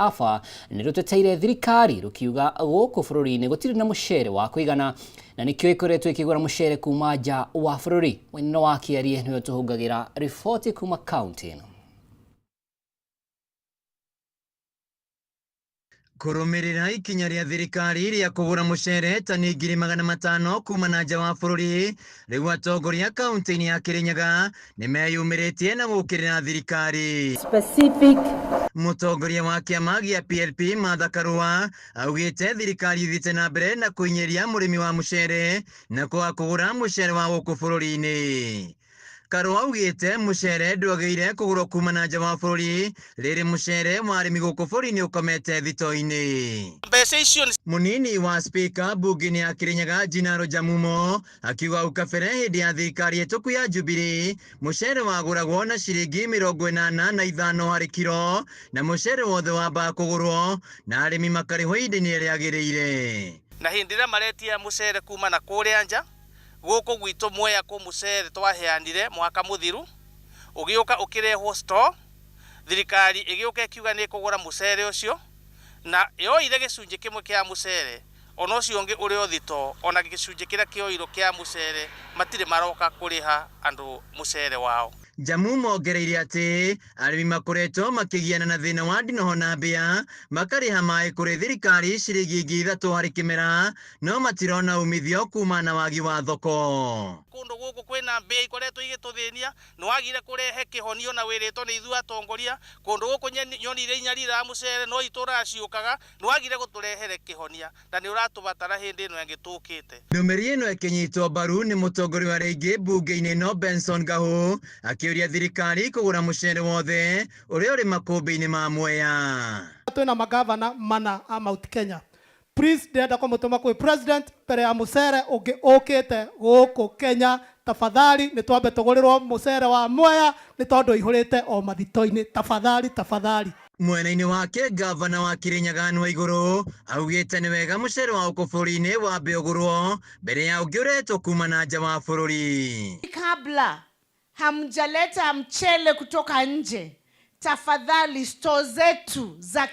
AFA nĩ rũteteire thirikari rũkiuga gũkũ bũrũri-inĩ gũtirĩ na mũcere wa kũigana na nĩkĩo ĩkoretwo ĩkĩgũra mũcere kuma nja wa bũrũri. Wainaina wa Kĩarie nĩwe ũtũhungagĩra riboti kuma kaunti ĩno. Kũrũmĩrĩra ikinya rĩa thirikari rĩa kũgũra mũcere tani 500,000 kuma na nja wa bũrũri, rĩu atongoria kaunti-inĩ ya Kĩrĩnyaga nĩ meyumĩrĩtie na gũkĩrĩra thirikari. Specific. Mũtongoria wa kĩama gĩa PLP Martha Karua augĩte thirikari ĩthiĩte na mbere na kũinyĩria mũrĩmi wa mũcere na kwaga kũgũra mũcere wa gũkũ bũrũri-inĩ. Karua augĩte mũcere ndwagĩrĩire kũgũrwo kuma na nja wa bũrũri rĩrĩ mũcere wa arĩmi gũkũ bũrũri-inĩ ũkomete thito-inĩ. Mbeca icio nĩ Mũnini wa spika mbunge-inĩ ya Kĩrĩnyaga Jinaro Jamumo akiuga hau kabere hĩndĩ ya thirikari ĩtũku ya Jubilee mũcere wagũragwo na ciringi 85 harĩ kiro na mũcere wothe wambaga kũgũrwo na arĩmi makarĩhwo ihinda-inĩ rĩrĩa rĩagĩrĩire. Na hĩndĩ ĩrĩa maretia mũcere kuma na kũrĩa nja gũkũ gwitũ Mwea kũ mũcere twaheanire mwaka mũthiru ũgĩũka ũkĩrehwo store, thirikari ĩgĩũka ĩkiuga nĩ ĩkũgũra mũcere ũcio na yoire gĩcunjĩ kĩmwe kĩa mũcere ona ũcio ũngĩ ũrĩ o thito, ona gĩcunjĩ kĩrĩa kĩoirwo kĩa mũcere matirĩ maroka kũrĩha andũ mũcere wao. Jamu mongereire atĩ arĩmi makoretwo makĩgiana na thĩna wa ndinoho na mbĩa makarĩha maĩ kũrĩ thirikari ciringi 3,000 harĩ kĩmera no matirona umithio kuma na wagi wa thoko. Kũndũ gũkũ kwĩna mbĩa ikoretwo igĩtũthĩnia, nĩwagire kũrehe kĩhonio na wĩrĩtwo nĩ ithuĩ atongoria. Kũndũ gũkũ nyoni iria inyariraga mũcere no itũraga ciũkaga, nĩwagire gũtũrehere kĩhonia na nĩ ũratũbatara hĩndĩ ĩno ĩngĩ tũkĩte. Ndũmĩrĩri ĩno ĩkĩnyitwo mbaru nĩ mũtongoria wa rĩngĩ mbunge-inĩ ĩno Benson Gahu akĩũria thirikari kũgũra mũcere wothe ũrĩa ũrĩ makũmbĩ-inĩ ma Mwea. Twĩna magavana mana a Mount Kenya. Please ndĩrenda kũmũtũma kwĩ president mbere ya mũcere ũngĩ ũkĩte gũkũ Kenya. Tafadhali nĩ twambe tũgũrĩrwo mũcere wa Mwea nĩ tondũ ũihũrĩte o mathito-inĩ. Tafadhali, tafadhali. Mwena-inĩ wake gavana wa Kĩrĩnyaga Nwa Igũrũ augĩte nĩ wega mũcere wa gũkũ bũrũri-inĩ wambe ũgũrwo mbere ya ũngĩ ũretwo kuma na nja wa bũrũri. Kabla hamjaleta mchele kutoka nje, tafadhali store zetu za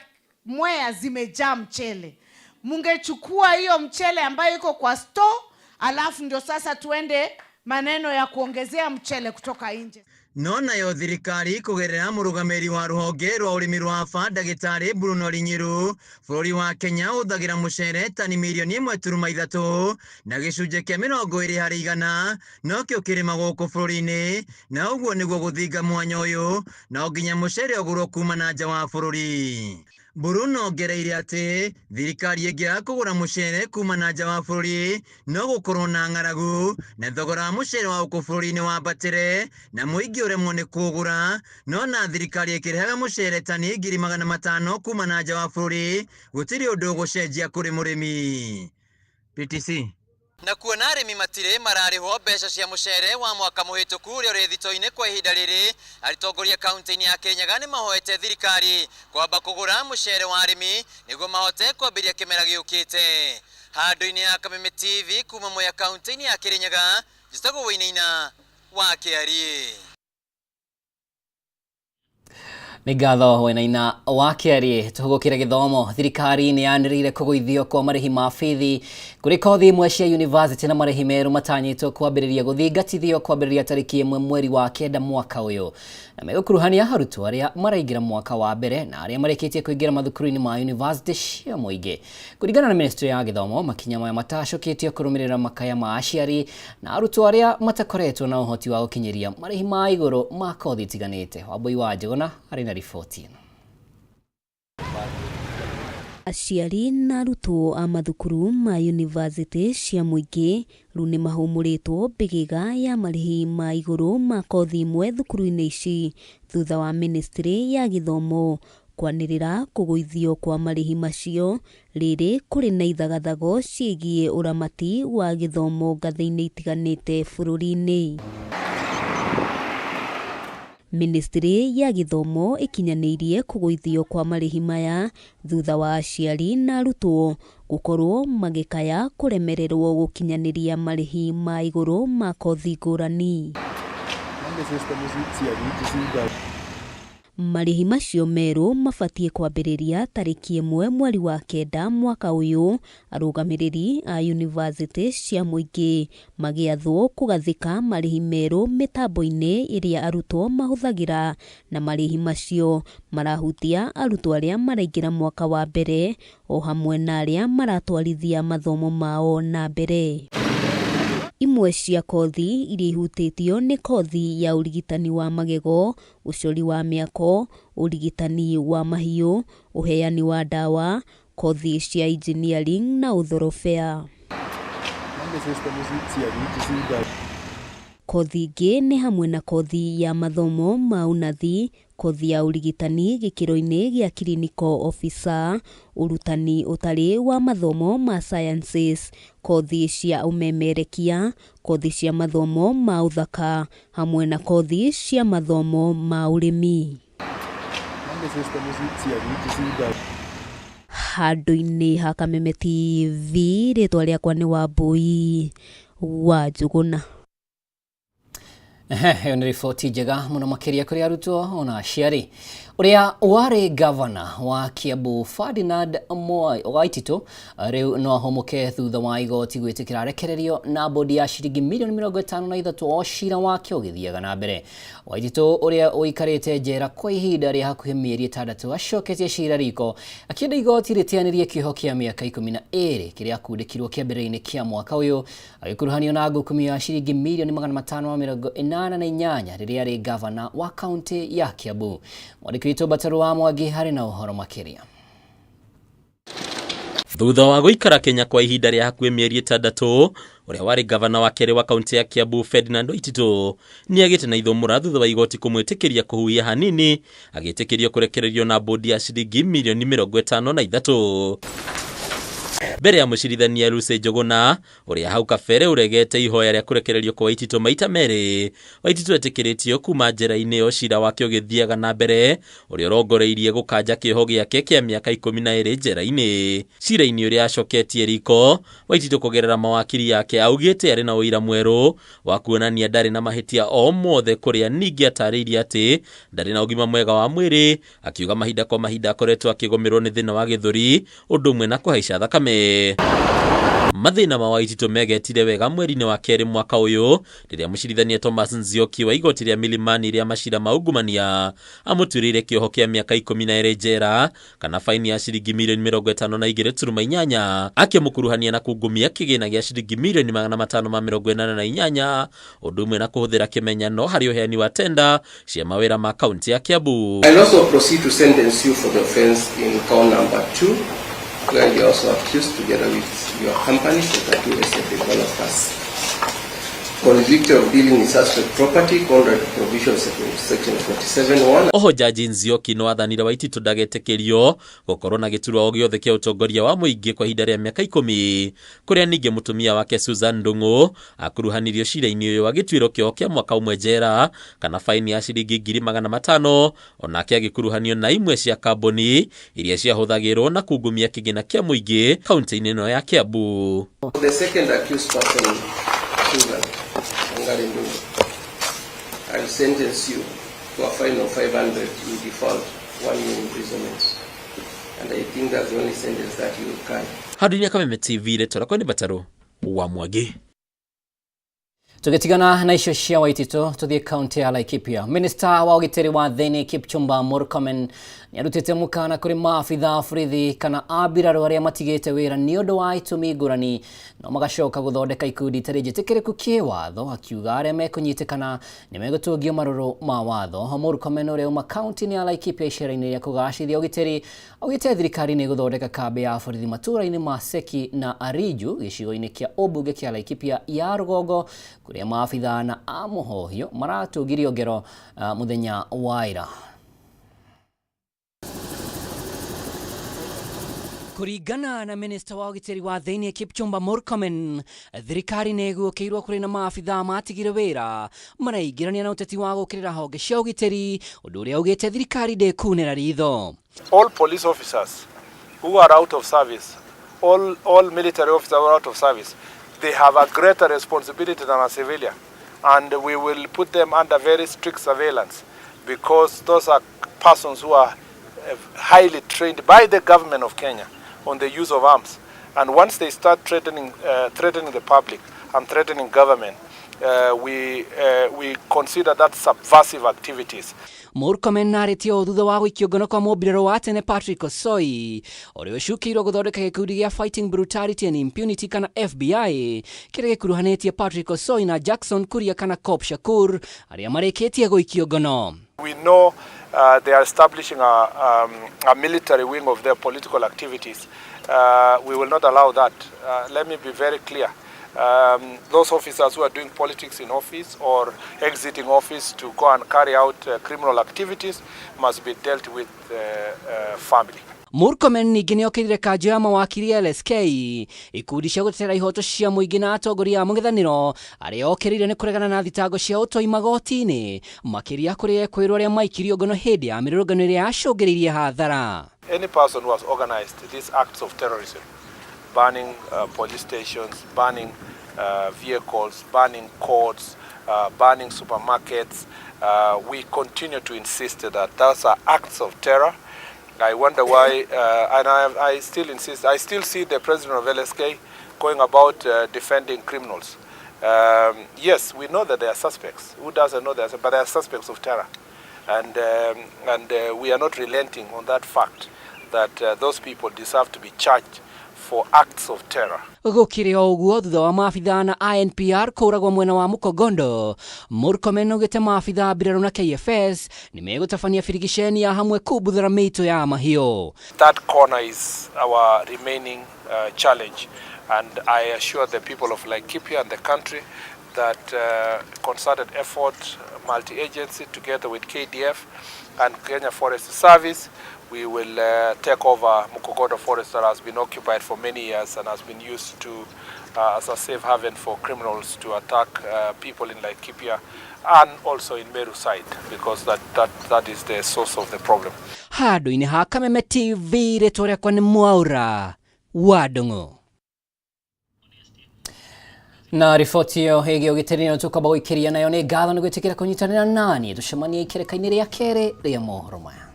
Mwea zimejaa mchele. Mungechukua hiyo mchele ambayo iko kwa store, alafu ndio sasa tuende maneno ya kuongezea mchele kutoka nje. No nayo thirikari kũgerera mũrũgamĩrĩri wa rũhonge rwa ũrĩmi rwa AFA ndagĩtarĩ Bruno Rinyiru, bũrũri wa Kenya ũhũthagĩra mũcere tani 1.3 mirioni na gĩcunjĩ kĩa 20% nokĩo kĩrĩmagwo gũkũ bũrũri-inĩ, na ũguo nĩguo gũthinga mwanya ũyũ no nginya mũcere ũgũrwo kuma na nja wa bũrũri. Bruno ongereire atĩ thirikari ĩngĩaga kũgũra mũcere kuma na nja wa bũrũri no gũkorwo na ng'aragu na thogora wa mũcere wa gũkũ bũrũri-inĩ wambatĩre na mũingĩ ũremwo nĩ kũũgũra. No na thirikari ĩkĩrehaga mũcere tani 500,000 kuma na nja wa bũrũri gũtirĩ ũndũ ũgũcenjia kũrĩ mũrĩmi. PTC. Na kuona arĩmi matirĩ mararĩhwo mbeca cia mũcere wa mwaka mũhĩtũku ũrĩa ũrĩ thito-inĩ kwa ihinda rĩrĩ, atongoria kaunti-inĩ ya Kĩrĩnyaga nĩ mahoete thirikari kwamba kũgũra mũcere wa arĩmi nĩguo mahote kwambĩrĩria kĩmera gĩũkĩte. Handũ-inĩ ya Kameme TV kuma Mwea kaunti-inĩ ya Kĩrĩnyaga, njĩtagwo Wainaina wa Kĩariĩ. Nĩ ngatho Wainaina wa Kĩariĩ. Tũhũgũkĩre gĩthomo. Thirikari nĩ yanĩrĩire kũgũithio kwa marĩhi ma bithi kũrĩ kothi imwe cia university na marĩhi merũ matanyĩtwo kwambĩrĩria gũthingatithio kwambĩrĩria tarĩki 1 mweri wa 9 mwaka ũyũ, na megũkuruhania arutwo arĩa maraingĩra mwaka wa mbere na arĩa marĩkĩtie kũingĩra mathukuru-inĩ ma university cia mũingĩ. Kũringana na ministry ya gĩthomo, makinya maya matacũkĩtio kũrũmĩrĩra makaya ma aciari na arutwo arĩa matakoretwo na ũhoti wa gũkinyĩria marĩhi ma igũrũ ma kothi itiganĩte. Wambui wa Njũgũna arĩ na riboti ĩno. Aciari na arutwo a mathukuru ma yunivasĩtĩ cia mũingĩ rĩu nĩ mahũmũrĩtwo mbĩgĩga ya marĩhi ma igũrũ ma kothi imwe thukuru-inĩ ici thutha wa ministry ya gĩthomo kwanĩrĩra kũgũithio kwa marĩhi macio rĩrĩ kũrĩ na ithagathago ciĩgiĩ ũramati wa gĩthomo ngathĩ-inĩ itiganĩte bũrũri-inĩ. Ministry ya gĩthomo ĩkinyanĩirie kũgũithio kwa marĩhi maya thutha wa aciari na arutwo gũkorwo magĩkaya kũremererwo gũkinyanĩria marĩhi ma igũrũ ma kothi ngũrani. Marĩhi macio merũ mabatiĩ kwambĩrĩria tarĩki 1 mweri wa 9 mwaka ũyũ, arũgamĩrĩri a yunivasĩtĩ cia mũingĩ magĩathwo kũgathĩka marĩhi merũ mĩtambo-inĩ ĩrĩa arutwo mahũthagĩra, na marĩhi macio marahutia arutwo arĩa maraingĩra mwaka wa mbere o hamwe na arĩa maratwarithia mathomo mao na mbere. Imwe cia kothi iria ihutĩtio nĩ kothi ya ũrigitani wa magego, ũcori wa mĩako, ũrigitani wa mahiũ, ũheani wa ndawa, kothi cia engineering na ũthorobea. Kothi ingĩ nĩ hamwe na kothi ya mathomo ma ũnathi, kothi ya ũrigitani gĩkĩro-inĩ gĩa clinical officer, ũrutani ũtarĩ wa mathomo ma sciences, kothi cia ũmemerekia, kothi cia mathomo ma ũthaka, hamwe na kothi cia mathomo ma ũrĩmi. Handũ-inĩ ha Kameme TV, rĩtwa rĩakwa nĩ Wambui wa Njũgũna. Ĩyo nĩ riboti njega mũno makĩria kũrĩ arutwo ona aciari. Ũrĩa warĩ gavana wa Kiambu Ferdinand Waititu rĩu no ahũmũke thutha wa igoti gwĩtĩkĩra arekererio na bodi ya ciringi milioni 53 o cira wake ũgĩthiaga na mbere. Waititu ũrĩa ũikarĩte njera kwa ihinda rĩa hakuhĩ mĩeri 6 acoketie cira riko akĩenda igoti rĩteanĩrie kĩoho kĩa mĩaka 12 kĩrĩa akundĩkirwo kĩambĩrĩria-inĩ kĩa mwaka ũyũ, agĩkuruhanio na ngukumio ya ciringi milioni 588 rĩrĩa arĩ gavana wa kaunti ya Kiambu. Mwandĩki witũ Bataru wa Mwangi harĩ na ũhoro makĩria. Thutha wa gũikara Kenya kwa ihinda rĩa hakuhĩ mĩeri 6, ũrĩa warĩ gavana wa kerĩ wa kaunti ya Kiambu Ferdinand Waititu nĩagĩte na ithũmũra thutha wa igoti kũmwĩtĩkĩria kũhuhia hanini, agĩtĩkĩrio kũrekererio na bodi ya ciringi milioni 53. Mbere ya mũcirithania Lucy Njũgũna, ũrĩa hau kabere ũregete ihoya rĩa kũrekererio kwa Waititu maita merĩ, Waititu etĩkĩrĩtio kuma njera-inĩ o cira wake ũgĩthiaga na mbere, ũrĩa ũrongoreirie gũkanja kĩoho gĩake kĩa mĩaka 12 njera-inĩ. Cira-inĩ ũrĩa acoketie riko, Waititu kũgerera mawakiri yake augĩte arĩ na ũira mwerũ wa kuonania ndarĩ na mahĩtia o mothe, kũrĩa ningĩ atarĩirie atĩ ndarĩ na ũgima mwega wa mwĩrĩ, akiuga mahinda kwa mahinda akoretwo akĩgũmĩrwo nĩ thĩna wa gĩthũri ũndũ ũmwe na kũhaica thakame. Mathĩna ma Waititu megetire wega mweri-inĩ wa kerĩ mwaka ũyũ rĩrĩa mũcirithania Thomas Nzioki wa igoti rĩa Milimani rĩa macira ma ungumania amũtuĩrĩire kĩoho kĩa mĩaka 12 njera kana faini ya ciringi milioni 52.8, akĩmũkuruhania na kungumia kĩgĩna gĩa ciringi milioni 588, ũndũ ũmwe na kũhũthĩra kĩmenyano harĩ ũheani wa tenda cia mawĩra ma kaunti ya Kiambu. I'll also proceed to sentence you for the offense in count number 2, where you are also accused together with your company, Sector 2 Estate Developers, convicted of dealing in suspect property, contract provision section 47(1). Oho Jaji Nzioki no athanire Waititu ndagetĩkĩrio gũkorwo na gĩturwa o gĩothe kĩa ũtongoria wa mũingĩ kwa ihinda rĩa mĩaka 10, kũrĩa ningĩ mũtumia wake Susan Ndung'u akuruhanirio cira-inĩ ũyũ agĩtuĩrwo kĩoho kĩa mwaka ũmwe njera kana faini ya ciringi 500,000, onake agĩkuruhanio na imwe cia kambuni iria ciahũthagĩrwo na kungumia kĩgĩna kĩa mũingĩ kaunti-inĩ ĩno ya Kiambu. The second accused person, Susan Wangari Ndung'u, I'll sentence you to a fine of 500 in default, 1 year imprisonment. And I think that's the only sentence that you will carry. Handũ-inĩ ya Kameme TV, rĩtwa rĩakwa nĩ Bataru wa Mwangi. Tũgĩtigana na icio cia Waititu tũthiĩ kaunti ya Laikipia. Minista wa ũgitĩri wa thĩinĩ Kipchumba Murkomen nĩarutĩte mũkana kũrĩ maabitha a borithi kana a mbirarũ arĩa matigĩte wĩra nĩ ũndũ wa itũmi ngũrani no magacoka gũthondeka ikundi itarĩ njĩtĩkĩrĩku kĩwatho, akiuga arĩa mekũnyitĩkana nĩ megũtũngio marũrũ ma watho. Murkomen ũrĩa uma kaunti-inĩ ya Laikipia icera-inĩ rĩa kũgacĩrithia ũgitĩri augĩte thirikari nĩ ĩgũthondeka kambĩ ya borithi matũũra-inĩ ma Seki na Ariju gĩcigo-inĩ kĩa ũmbunge kĩa Laikipia ya rũgongo, kũrĩa maabitha na a mũhohio maratũngirio ngero mũthenya wa ira. Kũringana na minista wa ũgitĩri wa thĩinĩ Kipchumba Murkomen, thirikari nĩ ĩguũkĩirwo kũrĩ na maabitha matigire wĩra maraingĩrania na ũteti wa gũũkĩrĩra honge cia ũgitĩri, ũndũ ũrĩa augĩte thirikari ndĩkunĩra ritho. All police officers who are out of service, all military officers who are out of service, they have a greater responsibility than a civilian, and we will put them under very strict surveillance. because those are persons who are highly trained by the government of Kenya on the use of arms. And once they start threatening the public and threatening government, we consider that subversive activities. Murkomen arĩtie ũũ thutha wa gũikio ngono kwa mũmbirarũ wa tene Patrick Osoi ũrĩa ũcukĩirwo gũthondeka gĩkundi gĩa Fighting Brutality and Impunity kana FBI kĩrĩa gĩkuruhanĩtie Patrick Osoi na Jackson Kuria kana Cop Shakur arĩa marĩkĩtie gũikio ngono. We know they are establishing a military wing of their political activities. We will not allow that. Let me be very clear. Those officers who are doing politics in office or exiting office to go and carry out criminal activities must be dealt with firmly. Murkomen ningĩ nĩokĩrire kanjũ ya mawakiri LSK, ikundi cia gũtetera ihoto cia mũingĩ na atongoria a mũng'ethanĩro arĩa okĩrĩire nĩ kũregana na thitango cia ũtoi magoti-inĩ, makĩria kũrĩ ekwĩrwo arĩa maikirio ngono hĩndĩ ya mĩrũrũngano ĩrĩa yacũngĩrĩirie hathara. Any person who has organized these acts of terrorism, burning police stations, burning vehicles, burning courts, burning supermarkets, we continue to insist that those are acts of terror. I wonder why, and I still insist, I still see the president of LSK going about defending criminals. Yes, we know that they are suspects. Who doesn't know that? But they are suspects of terror. And we are not relenting on that fact that those people deserve to be charged for acts of terror. Gũkĩrĩ o ũguo thutha wa maabithaa na INPR kũragwo mwena wa Mũkongondo, Murkomen augĩte maabithaa mbirarũ na KFS nĩmegũtabania birigiceni ya hamwe kumbuthũra mĩitũ ya mahiũ. That corner is our remaining challenge, and I assure the people of Laikipia and the country that concerted effort, multi-agency together with KDF and Kenya Forest Service, we will take over Mukogodo Forest that has been occupied for many years and has been used to as a safe haven for criminals to attack people in Laikipia and also in Meru side, because that is the source of the problem. Handũ-inĩ ha Kameme TV, rĩtwa rĩakwa nĩ Mwaura wa Ndung'u. Na riboti ĩyo ĩgiĩ ũgitĩri nĩyo tũkwamba gũikĩria nayo. Nĩ ngatho nĩ gwĩtĩkĩra kũnyitanĩra naniĩ, tũcemanie ikereka-inĩ rĩa kerĩ rĩa mohoro maya.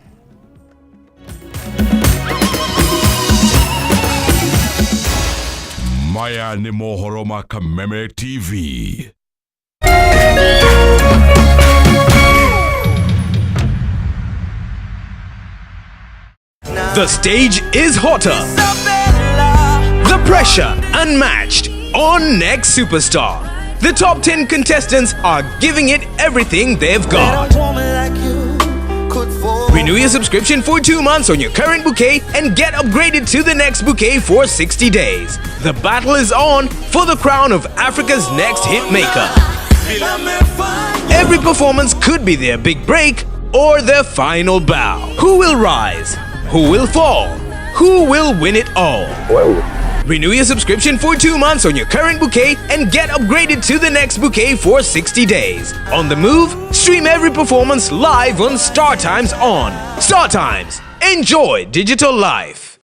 Maya nĩ mohoro ma Kameme TV. The stage is hotter. The pressure unmatched on Next Superstar. The top 10 contestants are giving it everything they've got. Renew your subscription for 2 months on your current bouquet and get upgraded to the next bouquet for 60 days. The battle is on for the crown of Africa's next hit maker. Every performance could be their big break or their final bow. Who will rise? Who will fall? Who will win it all? Renew your subscription for 2 months on your current bouquet and get upgraded to the next bouquet for 60 days. On the move, stream every performance live on Star Times On. Star Times. Enjoy digital life.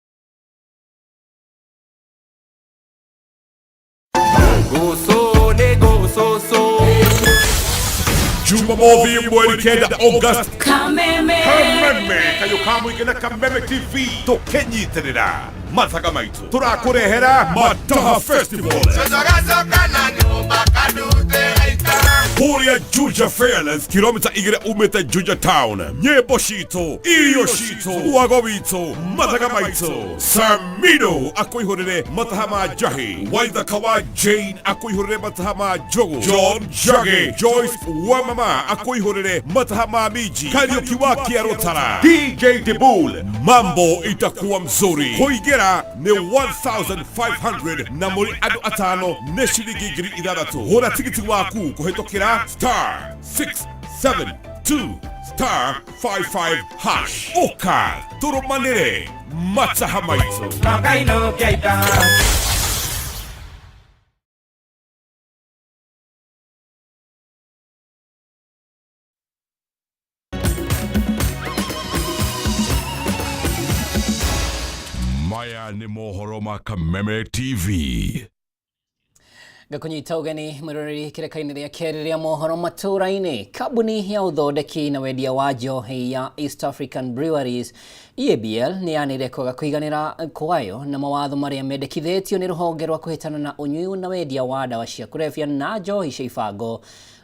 Jumamothi mweri 9 August. Kameme. Kameme kayo kamũingĩ na Kameme TV tũkĩnyitĩrĩra mathaga maitũ tũrakũrehera Mataha Festival kũrĩa Juja Fairlands, kilomita 2 umĩte Juja Town. Nyĩmbo citũ, irio citũ, wago witũ, mathaga maitũ. Samido akũihũrĩre mataha ma njahi, Waithaka wa Jane akũihũrĩre mataha ma njogu, John Njagi, Joyce wa mama akũihũrĩre mataha ma miji, Kariuki wa Kĩarũtara, DJ Dibul. Mambo itakuwa mzuri. Kũingĩra nĩ 1500 na mũrĩ andũ atano nĩ ciringi 6,000. Hũra tigiti waku kũhĩtũkĩra star 672 star 55 hash. Ũka tũrũmanĩre mataha maitũ. Maya nĩ mohoro ma Kameme TV. Ngakunyita ũgeni mwĩroreri kĩreka-inĩ rĩa kerĩ rĩa mohoro matũra-inĩ. Kambuni ya ũthondeki na wendia wa njohi ya East African Breweries EABL nĩ yanĩrĩire kwaga kũiganĩra kwayo na mawatho marĩa mendekithĩtio nĩ rũhonge rwa kũhĩtana na ũnyui na wendia wa ndawa cia kũrebia na njohi cia ibango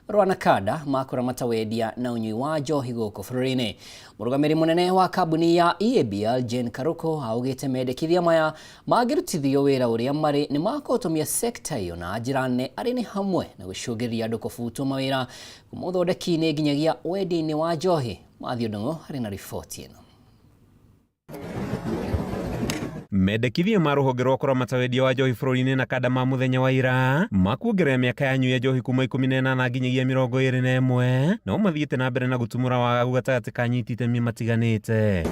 rwa NACADA ma kũramata wendia na ũnyui wa njohi gũkũ bũrũri-inĩ. Mũrũgamĩrĩri mũnene wa kambuni ya EABL Jane Karuko augĩte mendekithia maya mangĩrutithio wĩra ũrĩa marĩ nĩ makũhotomia sekta ĩyo na njĩra nene arĩ nĩ hamwe na gũcũngĩrĩria andũ kũbutwo mawĩra kuma ũthondeki-inĩ nginyagia wendia-inĩ wa njohi. Mathew Ndung'u arĩ na riboti ĩno. Mendekithia ma rũhonge rwa kũramata wendia wa njohi bũrũri-inĩ NACADA ma mũthenya wa ira makuongerera mĩaka ya anyui a njohi kuma 18 nginyagia 21 no mathiĩte na mbere na gũtumũra wagagu gatagatĩ ka anyiti itemi matiganĩte.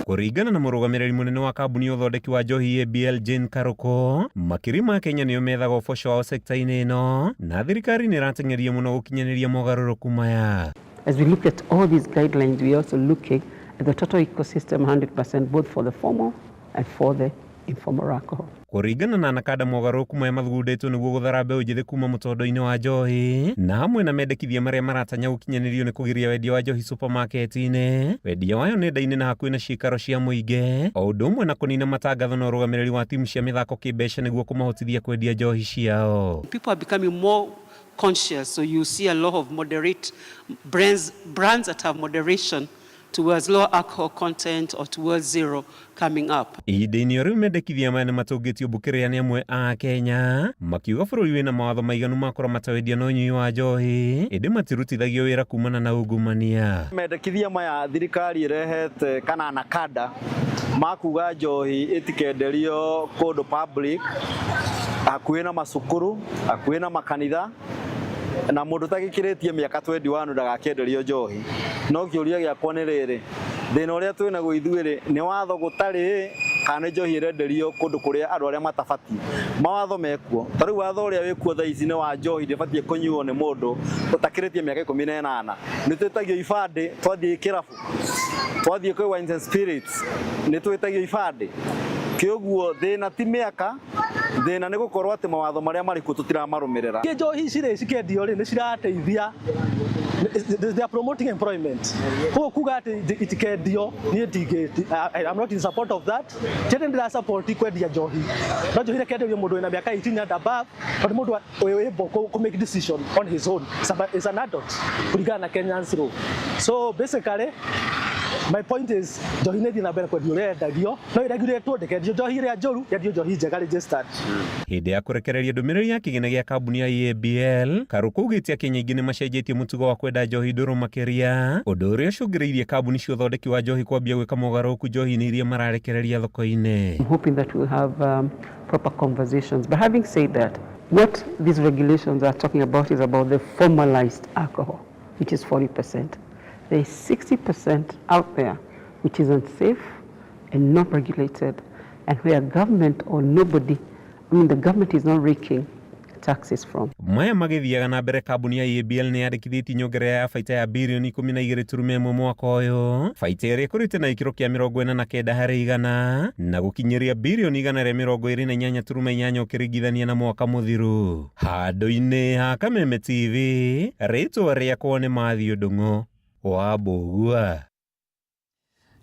Kũringana na mũrũgamĩrĩri mũnene wa kambuni ya ũthondeki wa njohi EABL Jane Karuko, makĩria ma Kenya nĩo methaga ũboco wao sekta-inĩ ĩno na thirikari nĩ ĩrateng'eria mũno gũkinyanĩria mogarũrũku maya. As we look at all these guidelines, we are also looking at the total ecosystem 100%, both for the formal and for the informal alcohol. Kũringana na NACADA mogarũrũku maya mathugundĩtwo nĩguo gũthara mbeũ njĩthĩ kuma mũtondo-inĩ wa njohi na hamwe na mendekithia marĩa maratanya gũkinyanĩrio nĩ kũgiria wendia wa njohi supermarket-inĩ, wendia wayo nenda-inĩ na hakuhĩ na ciikaro cia mũingĩ, o ũndũ ũmwe na kũnina matangatho na ũrũgamĩrĩri wa timu cia mĩthako kĩmbeca nĩguo kũmahotithia kwendia njohi ciao. People are becoming more conscious, so you see a lot of moderate brands that have moderation towards low alcohol content or towards zero coming up. Ihinda-inĩ o rĩu mendekithia maya nĩ matũngĩtio mbũkĩrĩra nĩ amwe a Kenya makiuga bũrũri wĩna mawatho maiganu ma kũramata wendia na ũnyui wa njohi ĩndĩ matirutithagio wĩra kumana na ungumania. Mendekithia maya thirikari ĩrehete kana NACADA makuga njohi ĩtikenderio kũndũ public hakuhĩ na macukuru hakuhĩ na makanitha na mũndũ ũtagĩkĩrĩtie mĩaka 21 ndagakĩenderio njohi. No kĩũria gĩakwa nĩ rĩrĩ, thĩna ũrĩa twĩ naguo ithuĩ rĩ, nĩ watho gũtarĩ kana nĩ njohi ĩrenderio kũndũ kũrĩa andũ arĩa matabatiĩ? Mawatho mekuo, ta rĩu watho ũrĩa wĩkuo thaa ici nĩ wa njohi ndĩbatiĩ kũnyuo nĩ mũndũ ũtakĩrĩtie mĩaka 18. Nĩ twĩtagio ibandĩ twathiĩ kĩrabu, twathiĩ kwĩ Wines and Spirits nĩ twĩtagio ibandĩ. Kĩoguo thĩna ti mĩaka, thĩna nĩ gũkorwo atĩ mawatho marĩa marĩ kuo tũtiramarũmĩrĩra. Njohi ici rĩ cikĩendio rĩ nĩ cirateithia, they are promoting employment. Koguo kuga atĩ itikendio niĩ ndingĩ, I'm not in support of that. Ti atĩ ndĩra support kwendia njohi, no njohi ĩrekenderio mũndũ wĩna mĩaka 18 and above, tondũ mũndũ wĩ able ku make decision on his own is an adult kũringana na Kenyan's law. So basically my point is njohi nĩ ĩthiĩ na mbere kwendio ũrĩa yendagio, no ĩregulatwo ndĩkendio njohi ĩrĩa njũru, yendio njohi njega registered. Hĩndĩ ya kũrekereria ndũmĩrĩri ya kĩgĩna gĩa kambuni ya EABL, Karuku augĩte Akenya aingĩ nĩ macenjetie mũtugo wa kwenda njohi ndũrũ makĩria, ũndũ ũrĩa ũcũngĩrĩirie kambuni cia ũthondeki wa njohi kwambia gwĩka mogarũrũku njohi-inĩ iria mararekereria thoko-inĩ. I'm hoping that we'll have proper conversations. But having said that, what these regulations are talking about is about the formalized alcohol, which is 40%. There is 60% out there which is unsafe and not regulated, and where government or nobody, I mean the government is not raking taxes from. Maya magĩthiaga na mbere kambuni ya EABL nĩ yandĩkithĩtie nyongerera ya baita ya birioni 12.1 mwaka ũyũ, baita ĩrĩa ĩkũrĩte na gĩkĩro kĩa 49 harĩ igana na gũkinyĩria birioni 128.8 ũkĩringithania na mwaka mũthiru. Handũ-inĩ ha Kameme TV, rĩtwa rĩakwa nĩ Mathew Ndung'u wa Mbũgua.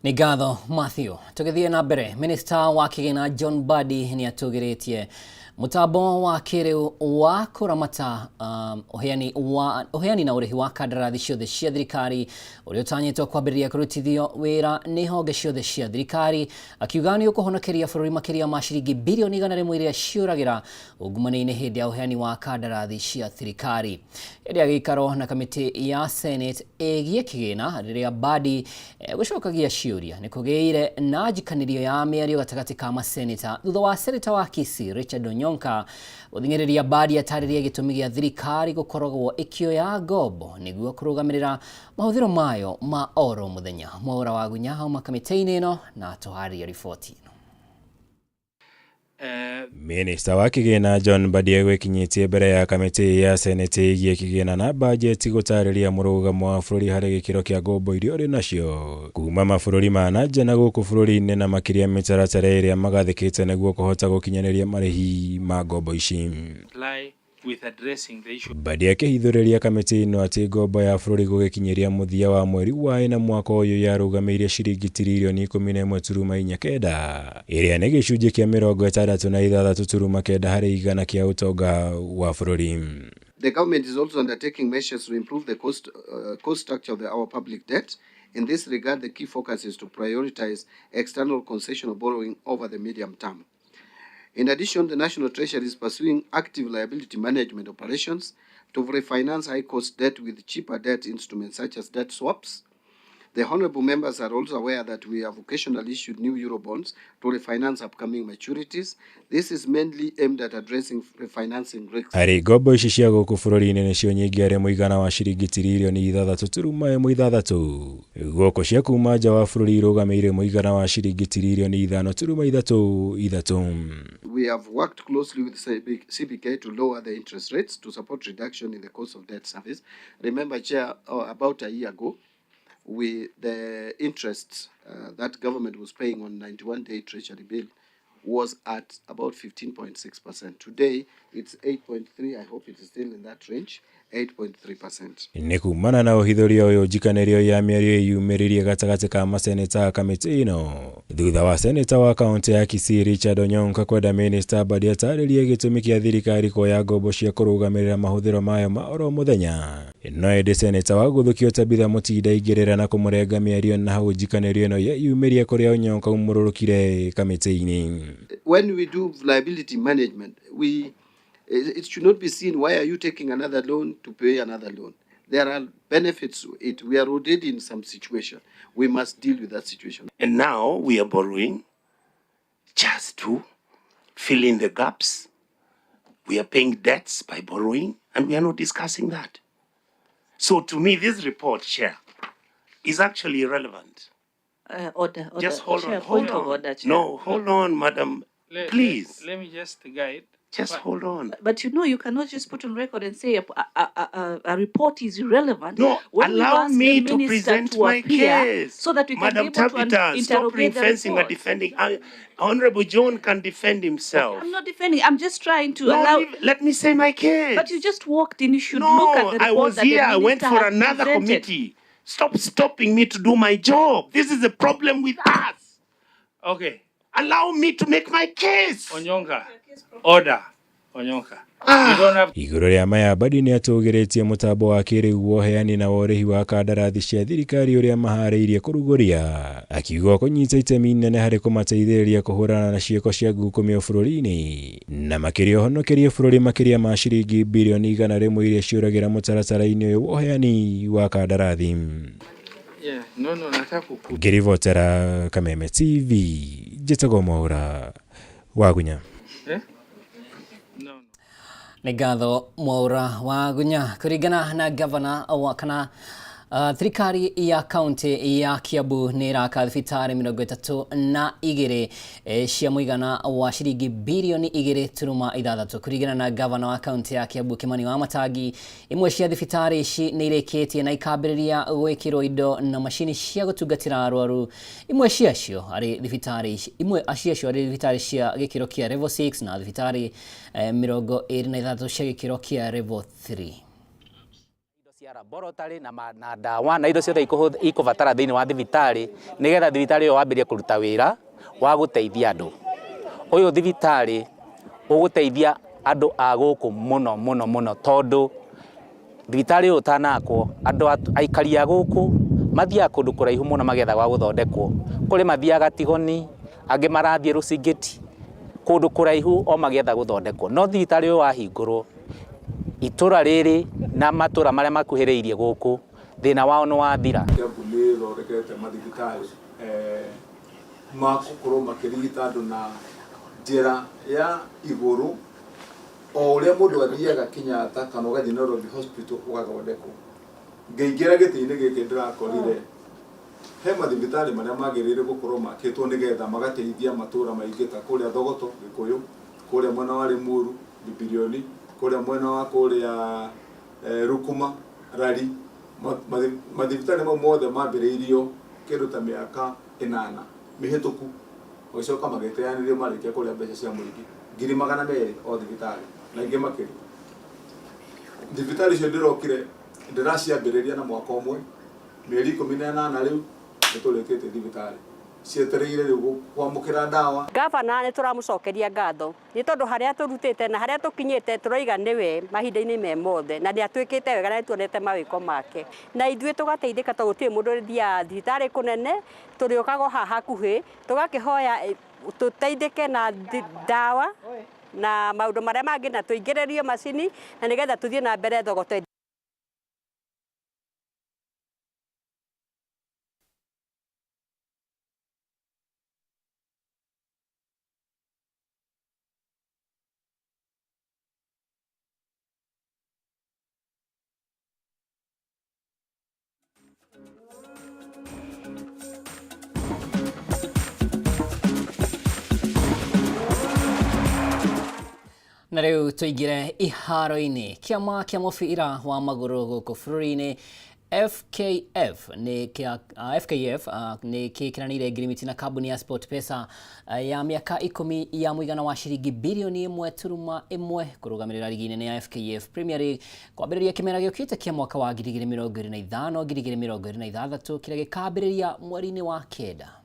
Nĩ ngatho Mathew. Tũgĩthiĩ na mbere, Minister wa kĩgĩna John Mbadi nĩ atũgĩrĩtie mũtambo wa kĩrĩu wa kũramata ũheani na ũrĩhi wa kandarathi ciothe cia thirikari ũrĩa ũtanyĩtwo kwambĩrĩria kũrutithio wĩra nĩ honge ciothe cia thirikari, akiuga nĩ ũkũhonokeria bũrũri makĩria ma ciringi birioni 100 iria ciũragĩra ungumania-inĩ hĩndĩ ya ũheani wa kandarathi cia thirikari. Hĩndĩ ya gĩikaro na kamĩtĩ ya Senate ĩgiĩ kĩgĩna rĩrĩa Mbadi gũcokagia ciũria nĩ kũgĩire na njikanĩrio ya mĩario gatagatĩ ka maseneta thutha wa seneta wa Kisii Richard Onyonka gũthing'ĩrĩria Mbadi atarĩrie gĩtũmi gĩa thirikari gũkoragwo ĩkĩoya ngombo nĩguo kũrũgamĩrĩra mahũthĩro mayo ma oro mũthenya. Mwaũra wa Gunya auma kamĩtĩ-inĩ ĩno na atũharĩria riboti ĩno. Minista wa kĩgĩna John Mbadi egwĩkinyĩtie mbere ya kamĩtĩ ya seneti ĩgiĩ kĩgĩna na bajeti gũtarĩria mũrũgamo wa bũrũri harĩ gĩkĩro kĩa ngombo iria ũrĩ nacio kuma mabũrũri ma na nja na gũkũ bũrũri-inĩ na makĩria mĩtaratara ĩrĩa magathĩkĩte nĩguo kũhota gũkinyanĩria marĩhi ma ngombo ici. Mbadi akĩhithũrĩria kamĩtĩ ĩno atĩ ngombo ya bũrũri gũgĩkinyĩria mũthia wa mweri wa ĩna mwaka ũyũ yarũgamĩire ciringi tiririoni 11.49 ĩrĩa nĩ gĩcunjĩ kĩa 66.9 harĩ igana kĩa ũtonga wa bũrũri. The government is also undertaking measures to improve the cost structure of our public debt. In this regard, the key focus is to prioritize external concessional borrowing over the medium term. In addition, the National Treasury is pursuing active liability management operations to refinance high-cost debt with cheaper debt instruments such as debt swaps. The honorable members are also aware that we have occasionally issued new Eurobonds to refinance upcoming maturities. This is mainly aimed at addressing refinancing risks. Harĩ ngombo ici cia gũkũ bũrũri-inĩ nĩcio nyingĩ harĩ mũigana wa ciringi tiririoni 6.6 gũkũ cia kuma nja wa bũrũri irũgamĩire mũigana wa ciringi tiririoni 5.33. We have worked closely with CBK to lower the interest rates to support reduction in the cost of debt service. Remember, Chair, about a year ago, the interest that government was paying on 91-day treasury bill was at about 15.6%. Today, it's 8.3. I hope it is still in that range, 8.3%. Nĩ kumana na ũhithũria ũyũ njikanĩrio ya mĩario ĩyumĩririe gatagatĩ ka maseneta a kamĩtĩ ĩno thutha wa seneta wa kaũntĩ ya Kisii Richard Onyonka kwenda minista Mbadi atarĩrie gĩtũmi kĩa thirikari kuoya ngombo cia kũrũgamĩrĩra mahũthĩro mayo ma oro mũthenya. No ĩndĩ seneta wa Gũthũkio Tabitha Mũtinda aingĩrĩra na kũmũrenga mĩario na hau njikanĩrio ĩno yeyumĩria kũrĩa Onyonka umũrũrũkire kamĩtĩ-inĩ. When we do liability management, it should not be seen, why are you taking another loan to pay another loan? There are benefits to it. We are already in some situation. We must deal with that situation. And now we are borrowing just to fill in the gaps. We are paying debts by borrowing, and we are not discussing that. So to me, this report, Chair, is actually irrelevant. Order, order. Just hold Chair, on, hold point of on. order, Chair. No, hold on, Madam. Please. Let me just guide. Just hold on. But you know, you cannot just put on record and say a report is irrelevant. No, when we've allow asked me the to minister present to my appear case. so that we can Madam be able to Tabitha, stop interrogate the ring-fencing and report. defending. Honorable John can defend himself. I'm not defending. I'm just trying to No, allow. Let me say my case. But you just walked in. You should No, look at the I report was that the here. I went minister for has another presented. committee. Stop stopping me to do my job. This is the problem with us. Okay. Allow me to make my case. Onyonka. Order. Onyonka. You don't have Igũrũ rĩa maya Mbadi nĩatũgĩrĩtie mũtambo wa kĩrĩu wa ũheani na wa ũrĩhi wa kandarathi cia thirikari ũrĩa maharĩirie kũrugũria, akiuga ũkũnyita itemi inene harĩ kũmateithĩrĩria kũhũrana na ciĩko cia ngukumio bũrũri-inĩ na makĩria ũhonokerie bũrũri makĩria ma ciringi birioni 100 iria ciũragĩra mũtaratara-inĩ ũyũ wa ũheani wa kandarathi. Yeah, no, nataka kuku. Ngĩribotera Kameme TV, njĩtagwo Mwaũra Wagunya. Eh? Nĩ ngatho Mwaũra Wagunya. Kũringana na gavana wa kana thirikari ya kaunti ya Kiambu nĩ ĩraka thibitarĩ 32 cia mũigana wa ciringi birioni 2.6. Kũringana na gavana wa kaunti ya Kiambu Kimani Wamatangi, imwe cia thibitarĩ ici nĩ irĩkĩtie na ikambĩrĩria gwĩkĩrwo indo na macini cia gũtungatĩra arwaru. Imwe ciacio arĩ thibitarĩ ici, imwe ciacio arĩ thibitarĩ cia gĩkĩro kĩa level 6 na thibitarĩ 26 cia gĩkĩro kĩa level 3. Laboratory na ndawa na indo ciothe ikũbatara thĩinĩ wa thibitarĩ nĩgetha thibitarĩ ĩyo wambĩrĩrie kũruta wĩra wa gũteithia andũ. Ũyũ thibitarĩ ũgũteithia andũ a gũkũ mũno mũno mũno tondũ thibitarĩ ũyũ ũtanakwo andũ aikari a gũkũ mathiaga kũndũ kũraihu mũno magĩetha gwa gũthondekwo. Kũrĩ mathiaga Tigoni, angĩ marathiĩ Rũcingĩti, kũndũ kũraihu o magĩetha gũthondekwo. No thibitarĩ ũyũ wahingũrwo itũra rĩrĩ na matũra marĩa makuhĩrĩirie gũkũ thĩna wao nĩ wathira. Kiambu nĩ ĩthondekete mathibitarĩ ma gũkorwo makĩrigita andũ na njĩra ya igũrũ o ũrĩa mũndũ athiaga Kenyatta kana ũgathiĩ Nairobi Hospital ũgathondekwo. Ngĩingĩra gĩtĩ-inĩ gĩkĩ ndĩrakorire He mathibitarĩ marĩa magĩrĩire gũkorwo makĩtwo nĩgetha magateithia matũra maingĩ ta kũrĩa Thogoto, Gĩkũyũ, kũrĩa mwena wa Limuru, Bibilioni, kũrĩa mwena wa kũrĩa Rukuma, Rari. Mathibitarĩ mau mothe mambĩrĩirio kĩndũ ta mĩaka 8 mĩhĩtũku, magĩcoka magĩteanĩrio marĩkia kũrĩa mbeca cia mũingĩ 200,000 o thibitarĩ na ingĩ makĩria. Thibitarĩ icio ndĩrokire ndĩraciambĩrĩria na mwaka ũmwe, mĩeri 18 rĩu nĩtũrĩkĩtie thibitarĩ cietereire rĩu kwamũkĩra ndawa. Gavana nĩ tũramũcokeria ngatho nĩ tondũ harĩa tũrutĩte na harĩa tũkinyĩte tũroiga nĩwe mahinda-inĩ me mothe, na nĩ atwĩkĩte wega na nĩ tuonete mawĩko make, na ithuĩ tũgateithĩka tondũ gũtirĩ mũndũ ũrĩthiaga thibitarĩ kũnene, tũrĩũkaga o haha hakuhĩ tũgakĩhoya tũteithĩke na ndawa na maũndũ marĩa mangĩ, na tũingĩrĩrio macini na nĩgetha tũthiĩ na mbere Thogoto. Na rĩu tũingĩre iharo-inĩ. Kĩama kĩa mũbira wa magũrũ gũkũ bũrũri-inĩ FKF nĩ kĩa FKF nĩ kĩkĩranĩire ngirimiti na kambuni ya SportPesa ya mĩaka 10 ya mũigana wa ciringi birioni 1.1 kũrũgamĩrĩra rigi nene ya FKF Premier League kwambĩrĩria kĩmera gĩũkĩte kĩa mwaka wa 2025 2026 kĩrĩa gĩkambĩrĩria mweri-inĩ wa 9.